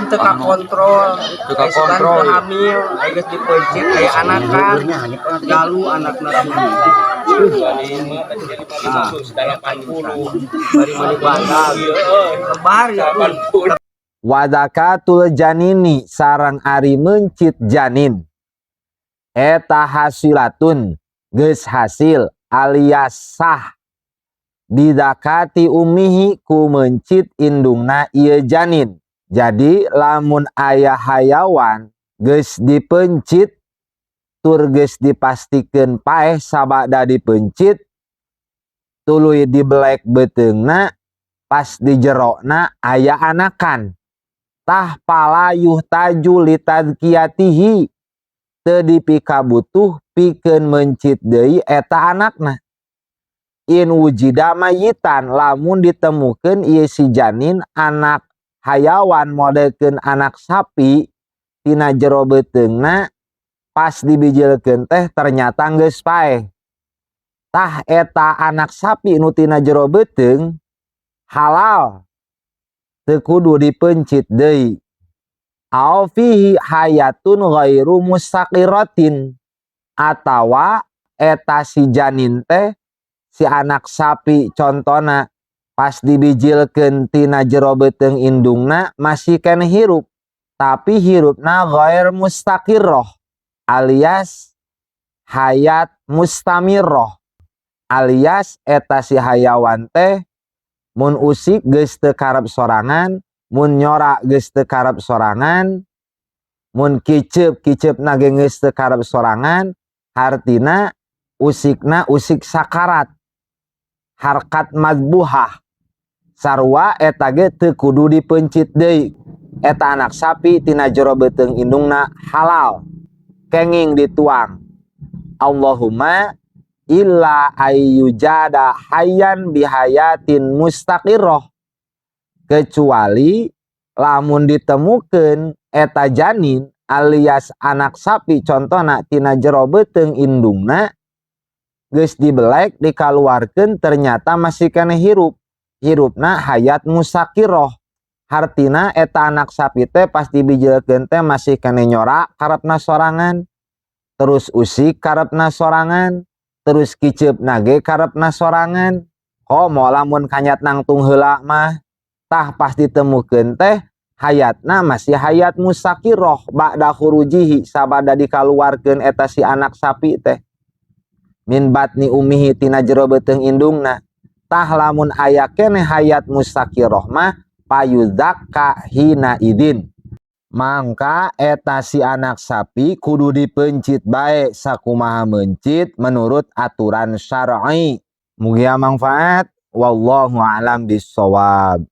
Sugan teu kakontrol. Teu kakontrol. Sugan teu hamil, aya geus dipeuncit aya anakan. Galu anakna. Nah, bari meuni badag. Lebar ya tuh. Wa zakatul janini sareng ari mencit janin eta hasilatun, geus hasil alias sah, bizakati ummihi, ku mencit indungna ieu janin. Jadi lamun aya hayawan geus dipencit tur geus dipastikeun paeh sabada dipencit, tuluy dibelek beuteungna, pas di jerona aya anakan, tah fala yuhtaju litadzkiyatihi, teu dipikabutuh pikeun mencit deui eta anakna. In wujida mayitan, lamun ditemukeun ieu si janin anak hayawan, modelkeun anak sapi, tina jero beuteungna pas dibijilkeun teh ternyata geus paeh, tah eta anak sapi nu tina jero beuteung halal, teu kudu dipencit deui. Au fihi hayatun ghairu mustaqirratin, atawa eta si janin teh, si anak sapi contona, pas dibijilkeun tina jero beuteung indungna masih keneh hirup, tapi hirupna ghair mustaqirroh alias hayat mustamirroh, alias eta si hayawan teh mun usik geus teu karep sorangan, mun nyora geus teu karep sorangan, mun kiceup, kiceupna ge geus teu karep sorangan, hartina usikna usik sakarat, harkat madzbuhah. Sarua eta ge teu kudu dipencit deui. Eta anak sapi tina jero beuteung indungna halal, kenging dituang. Allahumma illa ayyujada hayyan bihayatin mustaqirroh, kecuali lamun ditemukan eta janin alias anak sapi contohna tina jero beuteung indungna geus dibelek, dikaluarkeun, ternyata masih keneh hirup, hirupna hayat mustaqiroh, hartina eta anak sapi teh pas dibijilkeun teh masih keneh nyora karepna sorangan, terus usik karepna sorangan, terus kiceupna ge karepna sorangan, komo lamun kanyat nangtung heula mah. Tah, pas ditemukeun teh hayatna masih hayat mustaqiroh ba'da khurujihi, sabada dikaluarkeun eta si anak sapi teh, min batni ummihi, tina jero beuteung indungna. Tah, lamun aya keneh hayat mustaqiroh mah fayudzakka hina idzin, mangka eta si anak sapi kudu dipencit bae sakumaha mencit menurut aturan syar'i. Mugia manfaat, wallahu a'lam bissawab.